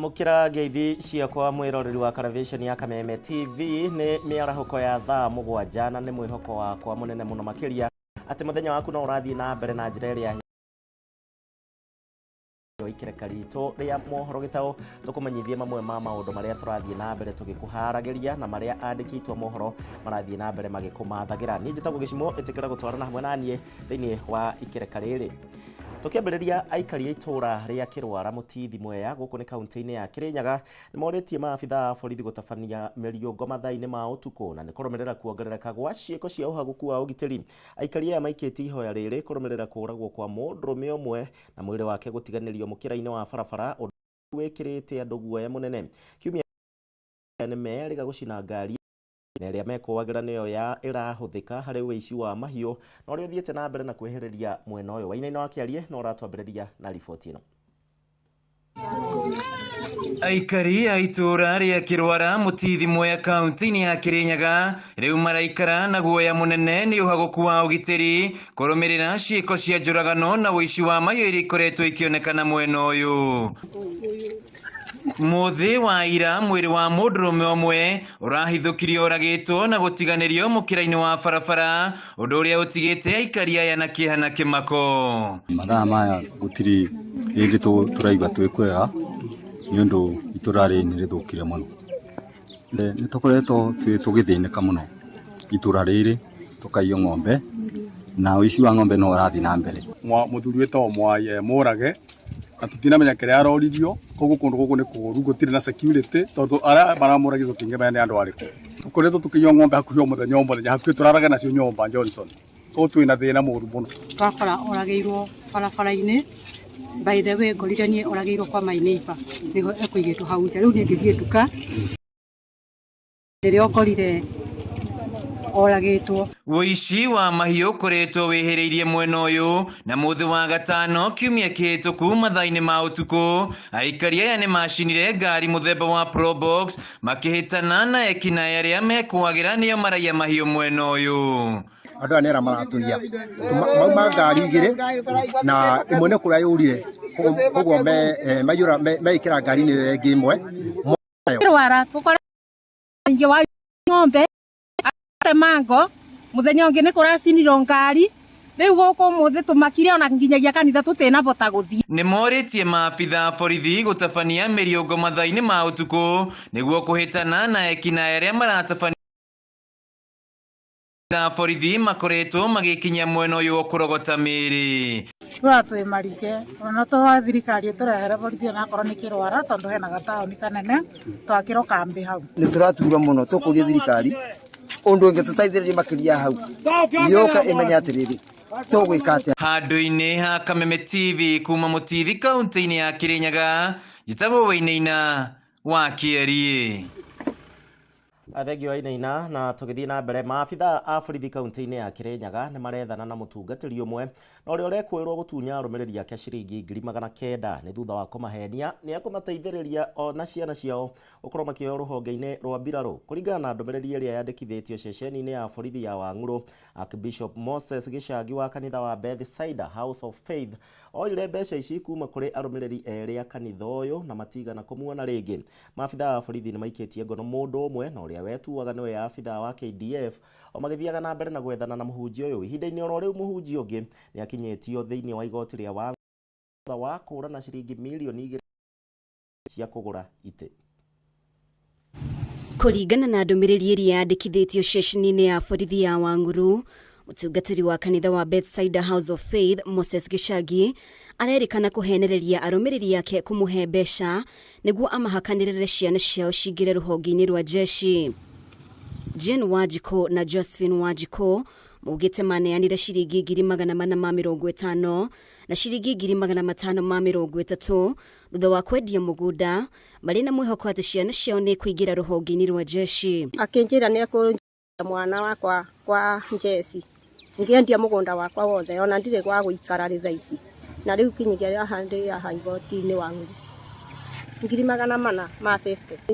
Amũkĩra ngeithi ciakwa mwĩroreri wa Karavĩceni ya Kameme TV. Nĩ mĩarahũko ya thaa 7 na nĩ mwĩhoko wakwa mũnene mũno makĩria atĩ mũthenya waku no ũrathiĩ na mbere na njĩra ĩrĩa ikereka ritũ rĩa mohoro gĩtaũ tũkũmenyithie mamwe ma maũndũ marĩa tũrathiĩ na mbere tũgĩkũharagĩria na marĩa andĩki aitũ a mohoro marathiĩ na mbere magĩkũmathagĩra. Niĩ njĩtagwo Gĩcimo, ĩtĩkĩra gũtwarana hamwe na niĩ thĩinĩ wa ikereka rĩrĩ. Tũkĩambĩrĩria, aikari a itũũra rĩa Kĩrwara Mũtithi Mwea gũkũ nĩ kaunti-inĩ ya Kĩrĩnyaga nĩ morĩtie maabitha a borithi gũtabania mĩriũngo mathaa-inĩ ma ũtukũ na nĩ kũrũmĩrĩra kuongerereka gwa ciĩko cia ũhagũku wa ũgitĩri. Aikari aya maikĩtie ihoya rĩrĩ kũrũmĩrĩra kũũragwo kwa mũndũrũme ũmwe na mwĩrĩ wake gũtiganĩrio mũkĩra-inĩ wa barabara, ũndũ wĩkĩrĩte andũ guoya mũnene. Kiumia nĩ merĩga gũcina ngari na ĩrĩa mekũagĩra nĩyo ya ĩrahũthĩka harĩ ũici wa mahiũ na ũrĩa ũthiĩte na mbere na kwĩhĩrĩria mwena ũyũ. Wainaina wa Kĩarie no ũratwambĩrĩria na riboti ĩno. Aikari a itũũra rĩa Kĩrwara Mũtithi Mwea kaunti-inĩ ya Kĩrĩnyaga rĩu maraikara na guoya mũnene nĩ ũhagũku wa ũgitĩri kũrũmĩrĩra ciĩko cia njũragano na ũici wa mahiũ iria ikoretwo ikĩonekana mwena ũyũ. Mũthĩ wa ira mwĩrĩ wa mũndũrũme ũmwe ũrahithũkirio ũragĩtwo na gũtiganĩrio mũkĩra-inĩ wa barabara, ũndũ ũrĩa ũtigĩte aikari aya na kĩeha na kĩmako. Mathaa maya gũtirĩ hĩndĩ tũraigua twĩ kwega nĩ ũndũ itũra rĩrĩ nĩ rĩthũkire mũno. Nĩ tũkoretwo tũgĩthĩnĩka mũno itũra rĩrĩ tũkaiywo ng'ombe na ũici wa ng'ombe no ũrathiĩ na mbere. Mũthuri wĩtagwo Mwai e mũrage na tũtinamenya kĩrĩa aroririo, koguo kũndũ gũkũ nĩ kũũru, gũtirĩ na security tondũ arĩa maramũragire tũtingĩmenya nĩ andũ arĩkũ. Tũkoretwo tũkĩiywo ng'ombe hakuhĩ o mũthenya o mũthenya, hakuhĩ tũrarage nacio nyũmba Johnson, koguo twĩna thĩna mũru mũno. Twakora oragĩirwo barabara-inĩ, by the way ngorire niĩ oragĩirwo kwa my neighbor, nĩho ekũigĩtwo hau nja, rĩu niĩ ngĩthiĩ nduka nĩrĩo ngorire oragĩtwo. Ũici wa mahiũ ũkoretwo wĩhĩrĩirie mwena ũyũ na mũthĩ wa gatano kiumia kĩhĩtũku mathaa-inĩ ma ũtukũ aikari aya nĩ macinire ngari mũthemba wa Probox makĩhĩtana na ekinaĩ arĩa mekũagĩra nĩo maraiya mahiũ mwena ũyũ. Andũ aya nĩ arĩa maratũiya. Mauma ngari igĩrĩ na ĩmwe nĩ kũrĩa yũrire, koguo maiyũra meĩkĩra ngari-inĩ ĩyo ĩngĩ ĩmwe. Rwara tũkora ingĩ wa ng'ombe atemango muthenya ũngĩ nĩ kũracinirwo ngari rĩu gũkũ ũmũthĩ tũmakire ona nginyagia kanitha tũtinabota gũthiĩ. Nĩ morĩtie maabitha a borithi gũtabania mĩriũngo mathaa-inĩ ma ũtukũ nĩguo kũhĩtana na ekinaĩ arĩa maratabania a borithi makoretwo magĩkinyia mwena ũyũ kũrogota mĩĩrĩ. Tũra twĩ marike ona tũhoe thirikari ĩtũrehere borithi onakorwo nĩ Kĩrwara tondũ hena gataũni kanene twakĩrwo kambĩ hau. Nĩ tũraturwo mũno, tũkũria thirikari ũndũ ĩngĩtũteithĩrĩria makĩria hau yũke ĩmenye atĩrĩrĩ tũgwĩka atĩa. Handũ-inĩ ha Kameme TV kuma Mũtithi kaunti-inĩ ya Kĩrĩnyaga, njĩtagwo Wainaina wa Kĩeriĩ. Thengio Wainaina. Na tũgĩthiĩ na mbere, maabitha a borithi kaunti-inĩ ya Kĩrĩnyaga nĩ marethana na mũtungatĩri ũmwe na ũrĩa ũrekũĩrwo gũtunya arũmĩrĩri ake ciringi 900,000 nĩ thutha wa kũmahenia nĩ ekũmateithĩrĩria o na ciana ciao gũkorwo makĩoywo rũhonge-inĩ rwa mbirarũ. Kũringana na ndũmĩrĩri ĩrĩa yandĩkithĩtio ceceni-inĩ ya borithi ya Wang'ũrũ, Archbishop Moses Gĩcangi wa kanitha wa Bethsaida House of Faith oire mbeca ici kuma kũrĩ arũmĩrĩri erĩ a kanitha ũyũ na matigana kũmuona rĩngĩ. Maabithaa a borithi nĩ maikĩtie ngono mũndũ ũmwe na ũrĩa wetuaga nĩwe abithaa wa KDF o magĩthiaga na mbere na gwethana na mũhunjia ũyũ. Ihinda-inĩ oro rĩu mũhunjia ũngĩ nĩ akinyĩtio thĩinĩ wa igoti rĩa Wang'ũ thutha wa kũũrana ciringi mirioni 2 cia kũgũra itĩ. Kũringana na ndũmĩrĩri ĩrĩa yandĩkithĩtio ceceni-inĩ ya borithi ya Wang'ũrũ, mũtungatĩri wa kanitha wa Bethsaida House of Faith Moses Gĩcangi arerĩkana kũhenereria arũmĩrĩri ake kũmũhe mbeca nĩguo amahakanĩrĩre ciana ciao cingĩre rũhonge-inĩ rwa jeshi. Jane Wanjikũ na Josephine Wanjikũ maugĩte maneanire ciringi 450,000 na ciringi 530,000 thutha wa kwendia mũgũnda marĩ na mwĩhoko atĩ ciana ciao nĩ kũingĩra rũhonge-inĩ rwa jeshi. Akĩnjĩra nĩ ekũnjĩra mwana wakwa kwa njeci, ngĩendia mũgũnda wakwa wothe ona ndirĩ gwa gũikara rĩ thaa ici, na rĩu kinyagia haha ndĩ haha igoti-inĩ wa 450,000.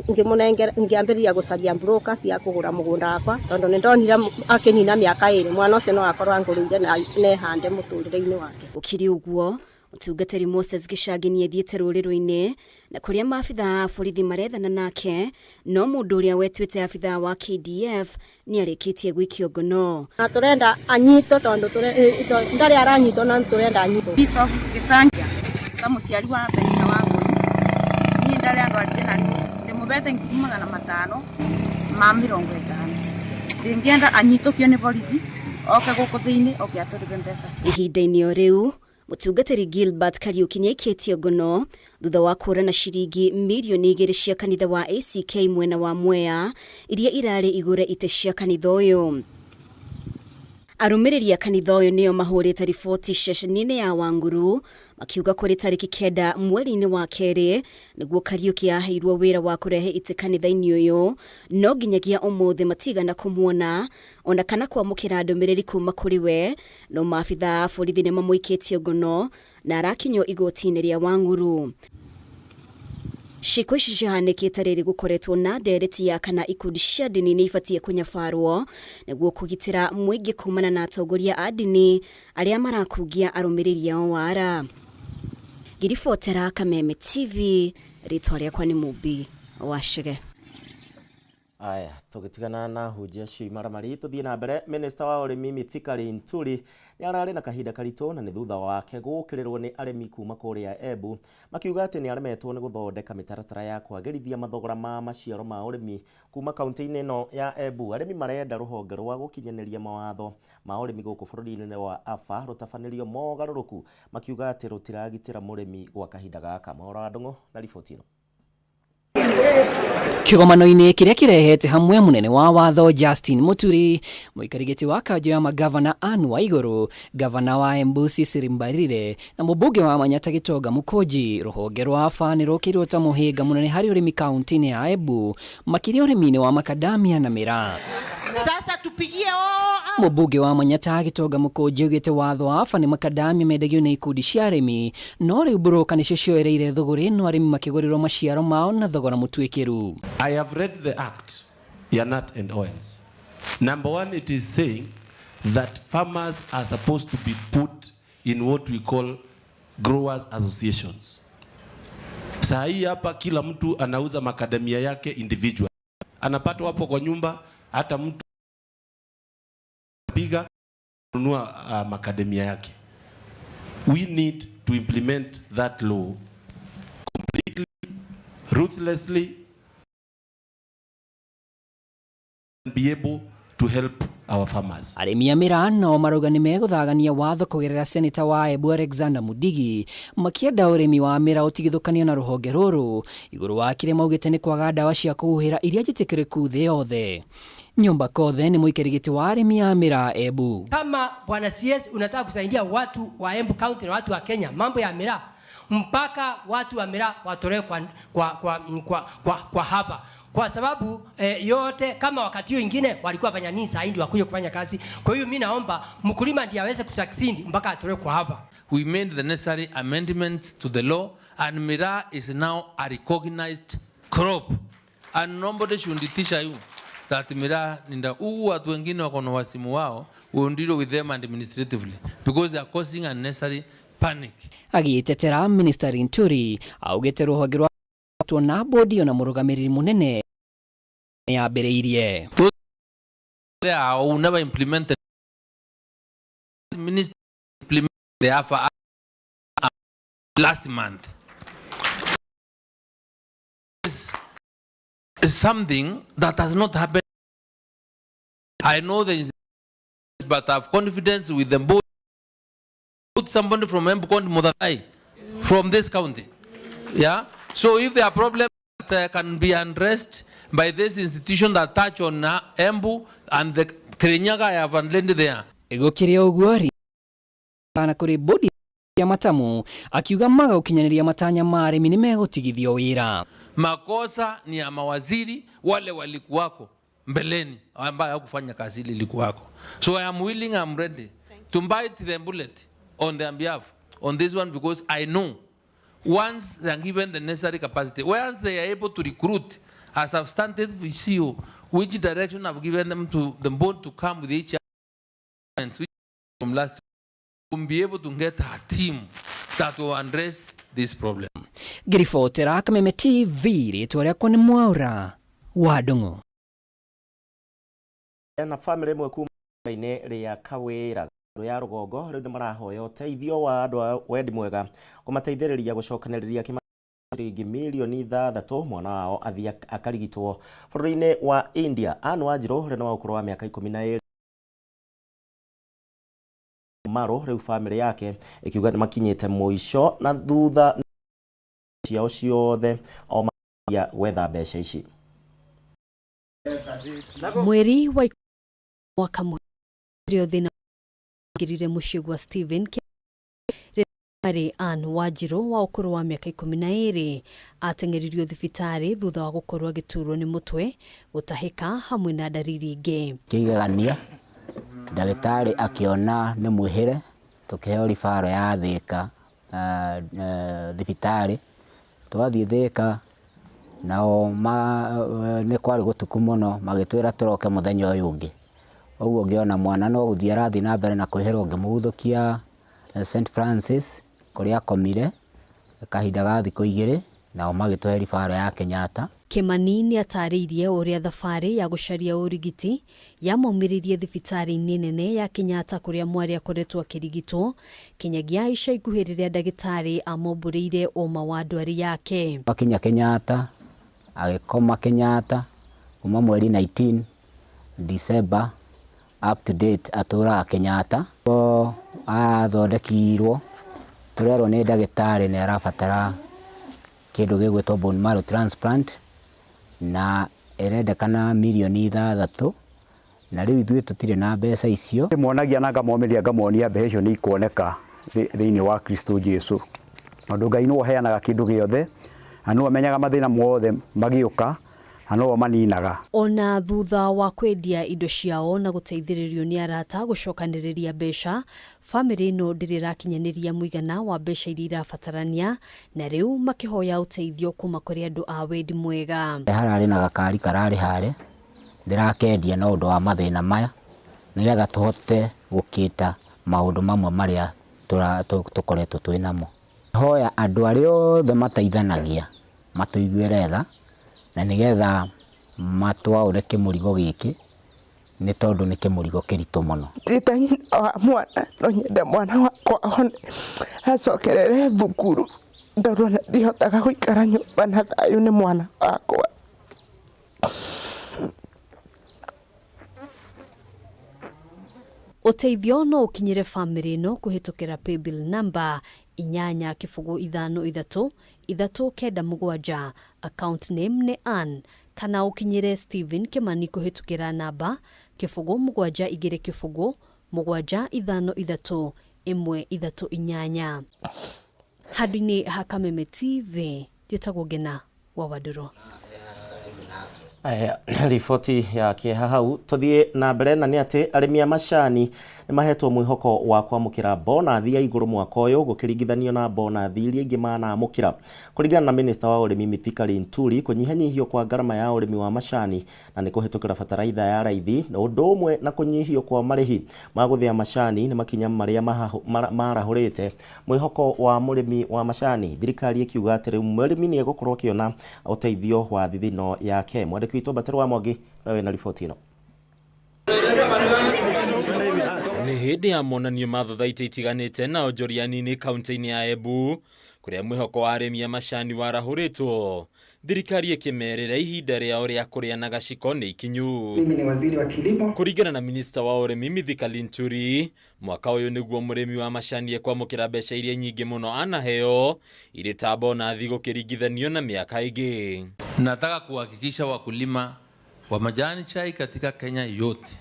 Ngĩmũnengera, ngĩambĩrĩria gũcaria broker cia kũgũra mũgũnda wakwa tondũ nĩ ndonire akĩnina mĩaka ĩrĩ mwana ũcio no akorwo angũrĩire na ehande mũtũrĩre-inĩ wake. Gũkĩrĩ ũguo, Mũtungatĩri Moses Gĩcangĩ nĩethiĩte rũrĩrũ-inĩ na kũrĩa maabithaa a borithi marethana nake, no mũndũ ũrĩa wetuĩte abithaa wa KDF nĩarĩkĩtie gũikio ngono. Na turenda anyitwo tondu ndari aranyitwo na turenda anyitwo. Bishop Gĩcangia ta mũciari wa Penina Wangũi, niĩ ndarĩ andwarire na ndĩmũbete 550,000, ndĩngĩenda anyitũkio nĩ borithi oke gũkũ thĩinĩ oke atũrĩbe mbeca ciake. Ihinda-inĩ o rĩu, mũtungatĩri Gilbert Kariuki nĩaikĩtio ngono thutha wa kũra na ciringi mirioni 2 cia kanitha wa ACK mwena wa Mwea iria irarĩ igũre itĩ cia kanitha ũyũ. Arũmĩrĩri a kanitha ũyũ nĩo mahũrĩte riboti ceceni-inĩ ya Wanguru makiuga kũrĩ tarĩki 9 mweri-inĩ wa kerĩ nĩguo Kariuki aheirwo wĩra wa kũrehe itĩ kanitha-inĩ ũyũ, no nginyagia ũmũthĩ matigana kũmuona ona kana kwamũkĩra ndũmĩrĩri kuma kũrĩ we, no maabithaa a borithi nĩ mamũikĩtie ngono na arakinyio igoti-inĩ rĩa Wang'uru. Ciĩko ici cihanĩkĩte rĩrĩ gũkoretwo na ndereti ya kana ikundi cia ndini nĩ ibatiĩ kũnyabarwo nĩguo kũgitĩra mũingĩ kumana na atongoria a ndini arĩa marakungia arũmĩrĩri ao wara. Ngĩribotera Kameme TV, rĩtwa rĩakwa nĩ Mũmbi wa Chege. Aya, tũgĩtigana na hunjia acio imaramari tũthiĩ na mbere. Minista wa ũrĩmi Mithika Linturi nĩ ararĩ na kahinda karitũ na nĩ thutha wake gũũkĩrĩrwo nĩ arĩmi kuma kũrĩa Embu makiuga atĩ nĩ aremetwo nĩ gũthondeka mĩtaratara ya kwagĩrithia mathogora ma maciaro ma ũrĩmi kuma kaunti-inĩ ĩno ya Embu. Arĩmi marenda rũhonge rwa gũkinyanĩria mawatho ma ũrĩmi gũkũ bũrũri-inĩ wa AFA rũtabanĩrio mogarũrũku makiuga atĩ rũtiragitĩra mũrĩmi gwa kahinda gaka. Mohoro wa Ndung'u na riboti ĩno. Kĩgomano-inĩ kĩrĩa kĩrehete hamwe mũnene wa watho Justin Muturi, mũikari gĩtĩ wa kanjũ ya magavana Anne Waigũrũ, gavana wa Embu Cecily Mbarire na mũmbunge wa Manyata Gĩtonga Mũkũnji, rũhonge rwa AFA nĩ rũkĩirwo ta mũhĩnga mũnene harĩ ũrĩmi kaunti-inĩ ya Embu, makĩria ũrĩmi-inĩ wa makadamia na mĩraa. Sasa tupigie oo. Mũmbunge wa Manyata Gĩtonga Mũkũnji augĩte watho wa AFA nĩ makadamia mendagio nĩ ikundi cia arĩmi, no rĩu broker nĩcio cioereire thũgũrĩ ĩno arĩmi makĩgũrĩrwo maciaro mao na thogora mũtuĩkĩru. I have read the act ya nut and oils. Number one, it is saying that farmers are supposed to be put in what we call growers associations. Saa hii hapa kila mtu anauza makadamia yake individual. Anapata hapo kwa nyumba, hata mtu piga nunua makadamia yake. We need to implement that law completely, ruthlessly, and be able to help our farmers. Arĩmi a mĩraa nao marauga nĩ megũthagania watho kũgerera seneta wa Embu Alexander Mudigi makĩenda ũrĩmi wa mĩraa ũtigithũkanio na rũhonge rũrũ igũrũ wa kĩrĩa maugĩte nĩ kwaga ndawa cia kũhuhĩra iria njĩtĩkĩrĩku thĩ yothe. Nyumba Kothe nĩ mũikari gĩtĩ wa arĩmi a mĩraa Embu. Kama bwana CS unataka kusaidia watu wa Embu County na watu wa Kenya mambo ya miraa, mpaka watu wa miraa watolewe kwa hapa, kwa sababu yote kama wakati huo ingine walikuwa fanya nini, sasa ndio wakuja kufanya kazi. Kwa hiyo mimi naomba mkulima ndiye aweze kusucceed mpaka atolewe kwa hapa. We made the necessary amendments to the law and miraa is now a recognized crop and nobody should teach you that miraa ninda huu watu wengine wako na wasimu wao, we will deal with them administratively because they are causing unnecessary panic. Agĩtetera Minister Linturi augĩte rũhonge rwa na bodi ona mũrũgamĩrĩri mũnene yambĩrĩirie. There are who never implemented minister implement the AFA last month. Is something that has not happened. I know there is, but I have confidence with them both. Put somebody from Embu County, Muthai, from this county. Yeah. So if there are problems that can be addressed by this institution that touch on Embu and the Kirinyaga, I have landed there. Gũkĩrĩ ũguo kana kũrĩ bodi ya matamu akiuga maga gũkinyanĩria matanya ma arĩmi nĩ megũtigithio wĩra. Makosa ni ya mawaziri wale walikuwako mbeleni ambao hawakufanya kazi ile ilikuwako. So I am willing, I am ready to bite the bullet on their behalf on this one because I know once they are given the necessary capacity, once they are able to recruit a substantive issue, which direction I've given them to the board to come with each other, which from last will be able to get a team that will address this problem. Ngĩribotera Kameme TV rĩtwa rĩakwa nĩ Mwaura wa Ndung'u. Na famĩlĩ ĩmwe kuma inĩ rĩa Kawĩra ya rũgongo rĩu nĩ marahoya ũteithio wa andũ a wendi mwega kũmateithĩrĩria gũcokanĩrĩria ciringi mirioni 6 mwana wao athiĩ akarigitwo bũrũri-inĩ wa India. Anne Wanjirũ ũrĩa nĩ wa ũkũrũ wa mĩaka 12 Maru rĩu famĩlĩ yake ĩkiuga nĩ makinyĩte mũico na thutha ciao ciothe o magia gwetha mbeca ici. Mweri wa mwaka mũhĩrĩo thĩna ngirire mũciĩ gwa Stephen Mary Ann Wanjirũ wa ũkũrũ wa mĩaka 12 ateng'eririo thibitarĩ thutha wa gũkorwo agĩturwo nĩ mũtwe, gũtahĩka hamwe na ndariri ingĩ. Kĩgegania ndagĩtarĩ akĩona nĩ mwĩhĩre tũkĩheo ribaro ya Thĩka thibitarĩ twathiĩ Thĩka nao nĩ kwarĩ gũtuku mũno magĩtwĩra tũroke mũthenya ũyũ ũngĩ ũguo ngĩona mwana no gũthiĩ arathiĩ na mbere na kwĩhĩrwo ngĩmũguthũkia St Francis kũrĩa akomire kahinda ga thikũ 2 nao magĩtũhe ribaro ya Kenyatta. Kimani nĩ atarĩirie ũrĩa thabarĩ ya gũcaria ũrigiti yamaumĩrĩrie thibitarĩ-inĩ nene ya Kenyatta kũrĩa mwarĩ akoretwo akĩrigitwo kinyagia ica ikuhĩ rĩrĩa ndagĩtarĩ amombũrĩire ũma wa ndwari yake. Akinya Kenyatta agĩkoma Kenyatta kuma mweri 19 December up to date atũraga Kenyatta. Athondekirwo tũrerwo nĩ ndagĩtarĩ nĩ arabatara kĩndũ gĩgwĩtwo bone marrow transplant na ĩrendekana mirioni 6 na rĩu ithuĩ tũtirĩ na mbeca icio. Ndĩmonagia na ngamomĩria ngamonia mbeca icio nĩ ikuoneka thĩinĩ wa Kristo Jesu tondũ Ngai nĩwe ũheanaga kĩndũ gĩothe na nĩwe ũmenyaga mathĩna mothe magĩũka na nĩwe ũmaninaga. Ona thutha wa kwendia indo ciao na gũteithĩrĩrio nĩ arata gũcokanĩrĩria mbeca, famĩlĩ ĩno ndĩrĩ ĩrakinyanĩria mũigana wa mbeca iria irabatarania na rĩu makĩhoya ũteithio kuma kũrĩ andũ a wendi mwega. Hararĩ na gakari kararĩ harĩa ndĩrakendia na ũndũ wa mathĩna maya nĩgetha tũhote gũkĩta maũndũ mamwe marĩa tũkoretwo twĩ namo. Hoya andũ arĩa othe mateithanagia matũiguĩre tha na nĩgetha matwaũre kĩmũrigo gĩkĩ nĩ tondũ nĩ kĩmũrigo kĩritũ mũno. Ndĩ ta nyina wa mwana no nyende mwana wakwa ahone acokerere thukuru tondũ ona ndihotaga gũikara nyũmba na thayũ nĩ mwana wakwa. Ũteithio no ũkinyĩre famĩlĩ ĩno kũhĩtũkĩra paybill number 8 0 5 3 3 9 7 account name nĩ Ann kana ũkinyĩre Stephen Kimani kũhĩtũkĩra namba 0 7 2 0 7 5 3 1 3 8. Handũ-inĩ ha Kameme TV njĩtagwo Ngena wa Wandũrũ. Riboti ya kĩeha hau tũthiĩ na mbere na nĩ atĩ arĩmi a macani nĩ mahetwo mwĩhoko wa kwamũkĩra bonathi ya igũrũ mwaka ũyũ gũkĩringithanio na bonathi iria ingĩ manamũkĩra. Kũringana na minista wa ũrĩmi Mithika Linturi, kũnyihanyihio kwa ngarama ya ũrĩmi wa macani na nĩ kũhĩtũkĩra bataraitha ya raithi na ũndũ ũmwe na kũnyihio kwa marĩhi ma gũthĩa macani nĩ makinya marĩa marahũrĩte mwĩhoko wa mũrĩmi wa macani. Thirikari ĩkiuga atĩ rĩu mũrĩmi nĩ egũkorwo akĩona ũteithio wa thithino yake. Mwandĩki witũ Mbaterũ wa Mwangi ũrĩa wĩna riboti ĩno. Nĩ hĩndĩ ya monanio ma thothaitĩ itiganĩte na onjoria nini kaunti-inĩ ya Embu kũrĩa mwĩhoko wa arĩmi a macani warahũrĩtwo thirikari ĩkĩmerĩra ihinda rĩao rĩa kũrĩa na gaciko nĩ ikinyu. Mimi ni waziri wa kilimo. Kũringana na minista wa ũrĩmi Mithika Linturi, mwaka ũyũ nĩguo mũrĩmi wa macani ekwamũkĩra mbeca iria nyingĩ mũno anaheo irĩ ta bonathi gũkĩringithanio na mĩaka ĩngĩ. Nataka kuhakikisha wakulima wa majani chai katika Kenya yote,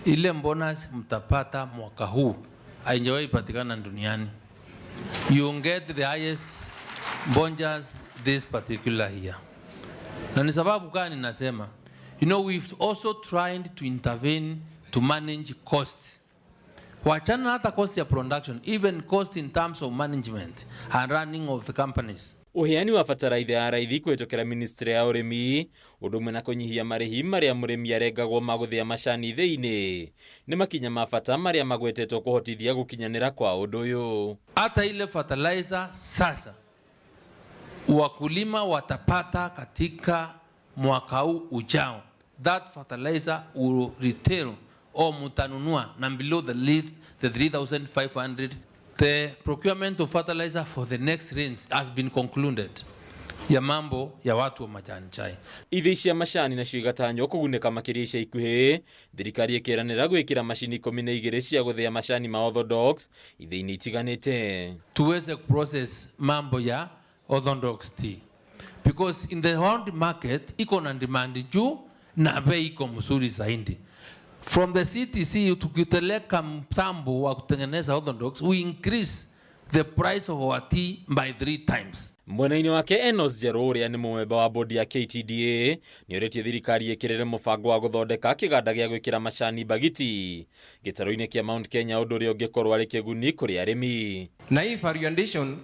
ile bonus mtapata mwaka huu haijawahi patikana duniani. You get the highest bonus this particular year. Na ni sababu gani nasema? You know, we've also tried to intervene to manage cost. Wachana hata cost ya production, even cost in terms of management and running of the companies. Ũheani wa bataraitha ya raithi kũhĩtũkĩra ministry ya ũrĩmi ũndũ ũmwe na kũnyihia marĩhi marĩa mũrĩmi arengagwo ma gũthĩa macani ithĩi-inĩ nĩ makinya ma bata marĩa magwetetwo kũhotithia gũkinyanĩra kwa ũndũ ũyũ. Hata ile fertilizer sasa wakulima watapata katika mwaka huu ujao, that fertilizer will retail or mutanunua na below the lead, the 3500. The procurement of fertilizer for the next rains has been concluded ya mambo ya watu wa majani chai. Ithĩi cia macani nacio igatanywo kũgunĩka makĩria ica ikuhĩ, thirikari ĩkĩranĩra gwĩkĩra macini 12 cia gũthĩa macani ma orthodox ithĩi-inĩ itiganĩte. Tuweze kuprocess mambo ya orthodox tea because in the world market iko na demand juu na bei iko mzuri zaidi. From the CTC tukiteleka mtambo wa kutengeneza orthodox, we increase the price of our tea by 3 times. Mwena-inĩ wake Enos Njerũ ũrĩa nĩ mũmemba wa bodi ya KTDA nĩ orĩtie thirikari ĩkĩrĩre mũbango wa gũthondeka kĩganda gĩa gwĩkĩra macani mbagiti gĩtarũ-inĩ kĩa Mount Kenya ũndũ ũrĩa ũngĩkorwo arĩ kĩguni kũrĩ arĩmi. Na hii foundation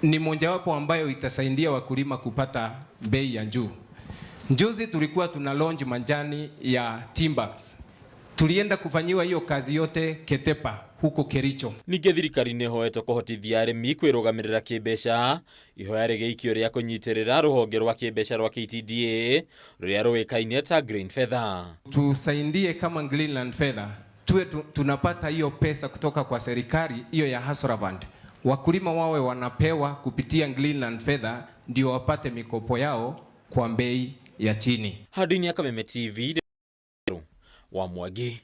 ni mojawapo ambayo itasaidia wakulima kupata bei ya juu. Juzi tulikuwa tuna launch majani ya Timbax. Tulienda kufanyiwa hiyo kazi yote Ketepa huko Kericho. Ningĩ thirikari nĩ ĩhoetwo kũhotithia arĩmi kwĩrũgamĩrĩra kĩmbeca, ihoya rĩgĩikio rĩa kũnyitĩrĩra rũhonge rwa kĩmbeca rwa KTDA rũrĩa rũĩkaine ta Green Feather. Tusaidie kama Greenland Feather tuwe tunapata hiyo pesa kutoka kwa serikali hiyo ya Hustler Fund. Wakulima wawe wanapewa kupitia Greenland Feather ndio wapate mikopo yao kwa bei ya chini. Handũ-inĩ ya Kameme TV wa Mwangi.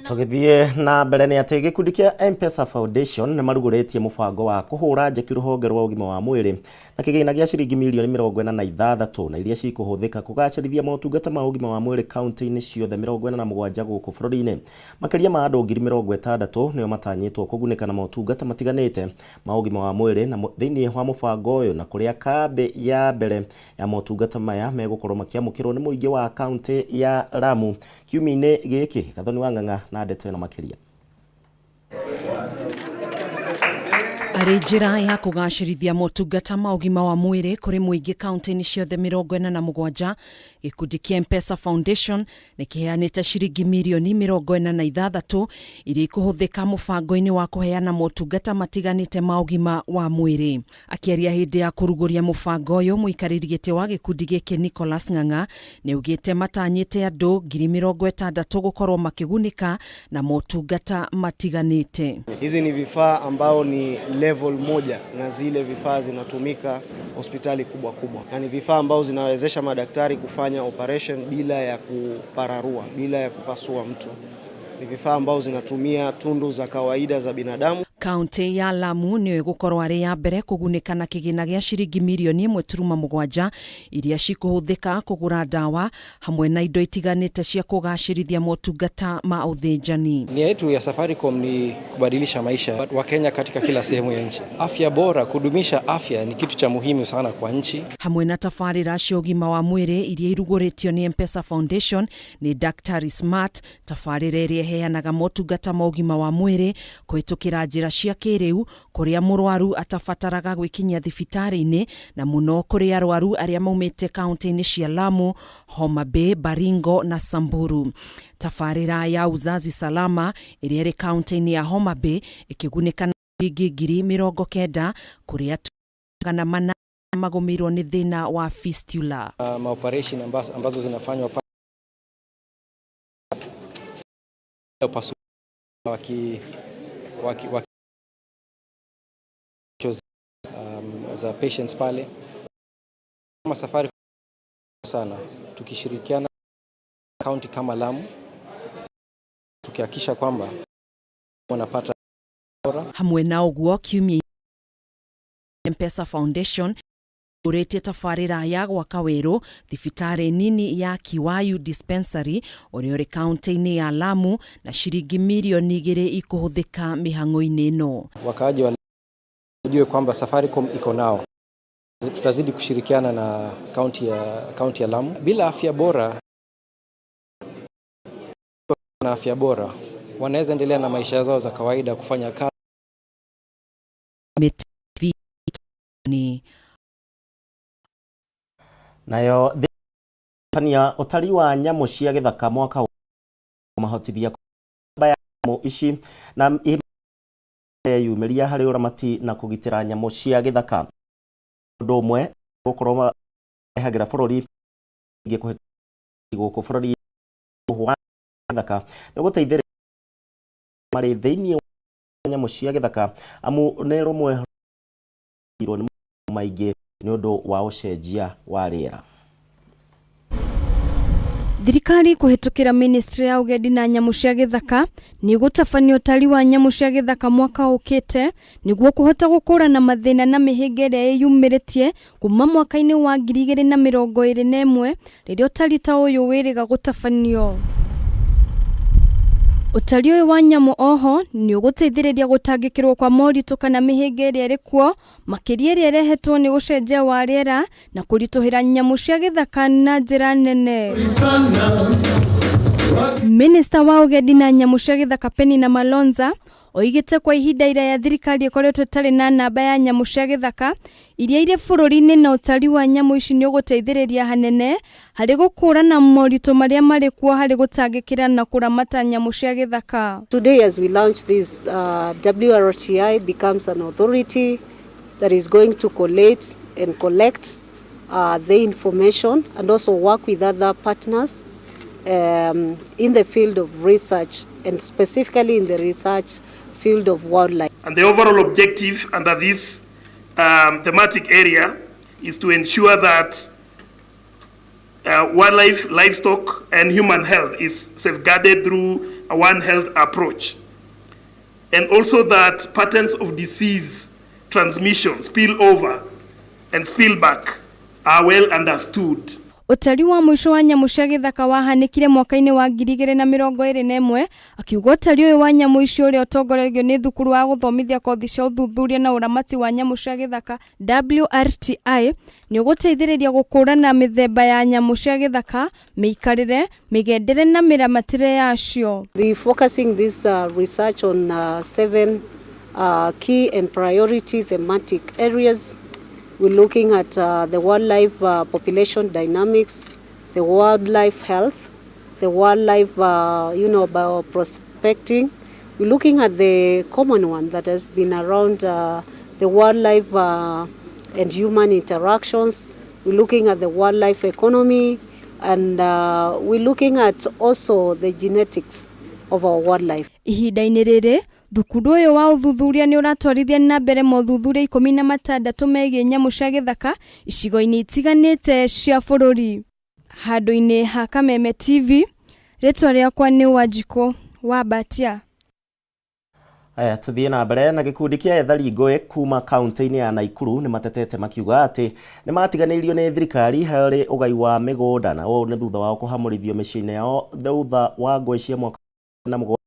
Tũgĩthiĩ na mbere nĩ atĩ gĩkundi kĩa M-Pesa Foundation nĩ marugũrĩtie mũbango wa kũhũra njeki rũhonge rwa ũgima wa mwĩrĩ na kĩgĩna gĩa ciringi mirioni 46 na iria cikũhũthĩka kũgacĩrithia motungata ma ũgima wa mwĩrĩ kaunti-inĩ ciothe 47 gũkũ bũrũri-inĩ. Makĩria ma andũ 60,000 nĩo matanyĩtwo kũgunĩka na motungata matiganĩte ma ũgima wa mwĩrĩ na thĩinĩ wa mũbango ũyũ, na kũrĩa kambĩ ya mbere ya motungata maya megũkorwo makĩamũkĩrwo nĩ mũingĩ wa kaunti ya Lamu kiumia-inĩ gĩkĩ. Gathoni wa Ng'ang'a na ndeto ĩno makĩria. Arĩ njĩra ya kũgacĩrithia motungata ma ũgima wa mwĩrĩ kũrĩ mũingĩ kaunti-inĩ ciothe 47, gĩkundi kĩa M-Pesa Foundation nĩ kĩheanĩte ciringi mirioni 46 iria ikũhũthĩka mũbango-inĩ wa kũheana motungata matiganĩte ma ũgima wa mwĩrĩ. Akĩaria hĩndĩ ya kũrugũria mũbango ũyũ, mũikarĩri gĩtĩ wa gĩkundi gĩkĩ Nicholas Ng'ang'a nĩ augĩte matanyĩte andũ 60,000 gũkorwo makĩgunĩka na motungata matiganĩte. Hizi ni vifaa ambao ni level moja na zile vifaa zinatumika hospitali kubwa kubwa, na ni vifaa ambao zinawezesha madaktari kufanya operation bila ya kupararua, bila ya kupasua mtu. Ni vifaa ambao zinatumia tundu za kawaida za binadamu. Kaunti ya Lamu nĩyo ĩgũkorwo arĩ ya mbere kũgunĩka na kĩgĩna gĩa ciringi mirioni 1.7 iria cikũhũthĩka kũgũra ndawa hamwe na indo itiganĩte cia kũgacĩrithia motungata ma ũthĩnjani. Nia yetu ya Safaricom ni kubadilisha maisha wa Kenya katika kila sehemu ya nchi. Afya bora, kudumisha afya ni kitu cha muhimu sana kwa nchi. Hamwe na tabarĩra cia ũgima wa mwĩrĩ iria irugũrĩtio nĩ M-Pesa Foundation nĩ Daktari Smart, tabarĩra ĩrĩa ĩheanaga motungata ma ũgima wa mwĩrĩ kũhĩtũkĩra njĩra cia kĩrĩu kũrĩa mũrwaru atabataraga gwĩkinyia thibitarĩ-inĩ, na mũno kũrĩ arwaru arĩa maumĩte kaunti-inĩ cia Lamu, Homa Bay, Baringo na Samburu. Tabarĩra ya Uzazi Salama ĩrĩa ĩrĩ kaunti-inĩ ya Homa Bay ĩkĩgunĩka na ciringi 90,000 kũrĩ atumia 400 magũmĩirwo nĩ thĩna wa fistula. Maoperation ambazo zinafanywa pale upasuaji waki za patients pale kama safari sana, tukishirikiana county kama Lamu tukihakikisha kwamba wanapata bora. Hamwe na ũguo, kiumia M-Pesa Foundation ũrĩtie tabarĩra ya gwaka werũ thibitarĩ nini ya Kiwayu Dispensary ũrĩa ũrĩ kaunti-inĩ ya Lamu na ciringi mirioni 2 ikũhũthĩka mĩhang'o-inĩ ĩno. Wakaaji wajue kwamba Safaricom iko nao. Tutazidi kushirikiana na kaunti ya Lamu. Bila afya bora na afya bora wanaweza endelea na maisha zao za kawaida, kufanya kazi. TV. Nayo thania utari wa nyamu cia githaka mwaka mahotithia ya nyamu ici na yumĩria harĩ ũramati na kũgitĩra nyamũ cia gĩthaka. Ũndũ ũmwe gũkorwo marehagĩra bũrũri ingĩ gũkũ bũrũri wa gĩthaka nĩ gũteithĩrĩria marĩ thĩinĩ wa nyamũ cia gĩthaka amu nĩ rũmwe nĩ maingĩ nĩ ũndũ wa ũcenjia wa rĩera. Thirikari kũhĩtũkĩra ministry ya ũgendi na nyamũ cia gĩthaka nĩ ĩgũtabania ũtari wa nyamũ cia gĩthaka mwaka ũkĩte nĩguo kũhota gũkũrana mathĩna na mĩhĩnga ĩrĩa ĩyumĩrĩtie kuma mwaka-inĩ wa 2021 rĩrĩa ũtari ta ũyũ wĩrĩga gũtabanio. Ũtari ũyũ wa nyamũ oho nĩ ũgũteithĩrĩria gũtangĩkĩrwo kwa moritũ kana mĩhĩnga ĩrĩa ĩrĩ kuo makĩria ĩrĩa ĩrehetwo nĩ gũcenjia wa rĩera na kũritũhĩra nyamũ cia gĩthaka na njĩra nene. Minista wa ũgendi na nyamũ cia gĩthaka Penina Malonza oigĩte kwa ihinda iraya thirikari ĩkoretwo ĩtarĩ na namba ya nyamũ cia gĩthaka iria irĩ bũrũri-inĩ na ũtari wa nyamũ ici nĩ ũgũteithĩrĩria hanene harĩ gũkũrana moritũ marĩa marĩ kuo harĩ gũtangĩkĩra na kũramata nyamũ cia gĩthaka. Today as we launch this, WRTI becomes an authority that is going to collate and collect the information and also work with other partners in the field of research and specifically in the research field of wildlife. And the overall objective under this thematic area is to ensure that wildlife, livestock, and human health is safeguarded through a One Health approach. And also that patterns of disease transmission, spillover, and spillback are well understood. Ũtari wa mũico wa nyamũ cia gĩthaka wahanĩkire mwaka-inĩ wa 2021 akiuga ũtari ũyũ wa nyamũ icio ũrĩa ũtongoragio nĩ thukuru wa gũthomithia kothi cia ũthuthuria na ũramati wa nyamũ cia gĩthaka WRTI nĩ ũgũteithĩrĩria gũkũrana mĩthemba ya nyamũ cia gĩthaka, mĩikarĩre, mĩgendere na mĩramatĩre yacio. The focusing this research on 7 key and priority thematic areas. We're looking at the wildlife population dynamics, the wildlife health, the wildlife, bioprospecting. We're looking at the common one that has been around the wildlife and human interactions. We're looking at the wildlife economy, and we're looking at also the genetics of our wildlife. Ihinda-inĩ rĩrĩ thukuru ũyũ wa ũthuthuria nĩ ũratwarithia na mbere mothuthuria 16 megiĩ nyamũ cia gĩthaka icigo-inĩ itiganĩte cia bũrũri. Handũ-inĩ ha Kameme TV, rĩtwa rĩakwa nĩ Wanjikũ wa Mbatia. Aya tuthiĩ na mbere na gĩkundi kĩa ethari ngũĩ kuma kaunti-inĩ ya Naikuru nĩ matetete makiuga atĩ nĩ matiganĩirio nĩ thirikari harĩ ũgai wa mĩgũnda na ũũ nĩ thutha wao kũhamũrithio mĩciĩ-inĩ yao thutha wa ngũĩ cia mwaka na mũgwanja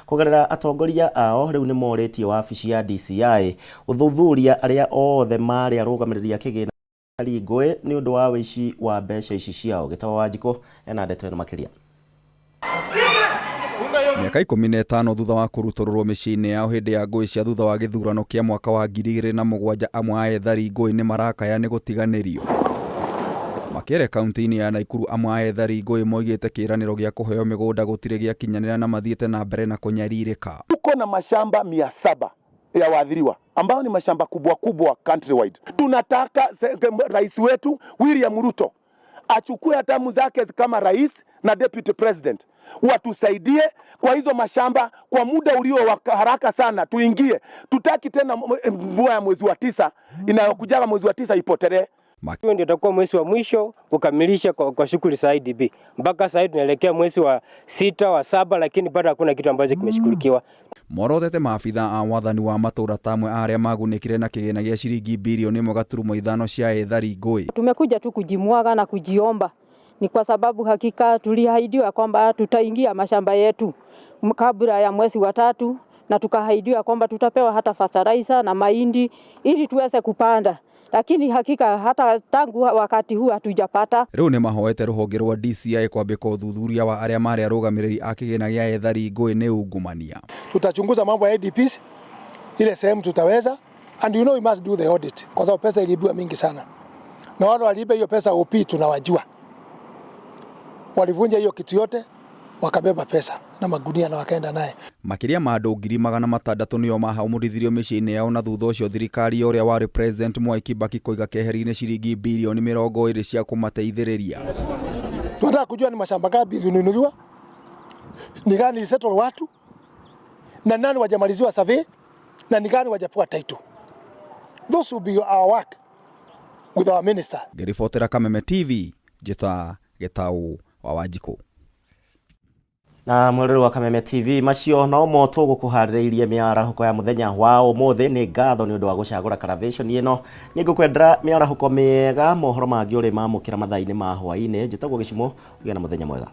kũgerera atongoria ao rĩu nĩ morĩtie wabici ya DCI gũthuthuria arĩa othe marĩ arũgamĩrĩri a kĩgĩna ethari ngũĩ nĩ ũndũ wa wĩici wa mbeca ici ciao. Gĩtawa Wanjikũ ena ndeto ĩno makĩria. Mĩaka 15 thutha wa kũrutũrũrwo mĩciĩ-inĩ yao hĩndĩ ya ngũĩ cia thutha wa gĩthurano kĩa mwaka wa 2007 amwe a ethari ngũĩ nĩ marakaya nĩ gũtiganĩrio. Makere kaunti-inĩ ya Naikuru amwe a ethari ngũĩ moigĩte kĩĩranĩro gĩa kũheo mĩgũnda gũtirĩ gĩakinyanĩra na mathiĩte na mbere na kũnyarirĩka. Tuko na mashamba 700 ya waathiriwa ambao ni mashamba kubwa kubwa countrywide. Tunataka rais wetu William Ruto achukue hatamu zake kama rais na deputy president, watusaidie kwa hizo mashamba kwa muda ulio wa haraka sana, tuingie. Tutaki tena mvua ya mwezi wa 9 inayokujaga mwezi wa 9 ipotelee. Hiyo ndio itakuwa mwezi wa mwisho kukamilisha kwa shughuli za IDB. Mpaka sasa tunaelekea mwezi wa 6 wa 7, lakini bado hakuna kitu ambacho kimeshughulikiwa. Morotete maabitha a wathani wa matũra ta amwe arĩa magunĩkire na kĩgĩna gĩa ciringi bilioni 1.5 cia ethari ngũĩ. Tumekuja tu kujimwaga na kujiomba, ni kwa sababu hakika tuliahidiwa kwamba tutaingia mashamba yetu kabla ya mwezi wa 3, na tukaahidiwa kwamba tutapewa hata fertilizer na mahindi ili tuweze kupanda, lakini hakika hata tangu wakati huu hatujapata. Rĩu nĩ mahoete rũhonge rwa DCI kwambĩka ũthuthuria wa arĩa marĩ arũgamĩrĩri a kĩgĩna gĩa ethari ngũĩ nĩ ungumania. Tutachunguza mambo ya IDPs ile sehemu tutaweza, And you know we must do the audit kwa sababu pesa iliibiwa mingi sana, na wale waliiba hiyo pesa OP tunawajua, walivunja hiyo kitu yote wakabeba pesa na magunia na wakaenda naye. Makĩria ma andũ 600,000 nĩo mahamũrithirio mĩciĩ-inĩ yao na thutha ũcio thirikari ya ũrĩa warĩ President Mwai Kibaki kũiga keheri-inĩ ciringi birioni 20 cia kũmateithĩrĩria. Tunataka kujua ni mashamba ngapi ilinunuliwa, ni gani settle watu na nani wajamaliziwa survey na ni gani wajapewa title. Those will be our work with our minister. Ngĩribotera Kameme TV, njĩta Gĩtaũ wa Wanjikũ. Na mwĩroreri wa Kameme TV, macio nomo tũgũkũharĩrĩirie mĩarahũko ya mũthenya wa ũmũthĩ. Nĩ ngatho nĩ ũndũ wa gũcagũra Caravation ĩno. Nĩ ngũkwendera mĩarahũko mĩega, mohoro mangĩ ũrĩ mamũkĩra mathaa-inĩ ma hwaĩ-inĩ. Njĩtagwo Gĩcimo, ũgĩe na mũthenya mwega.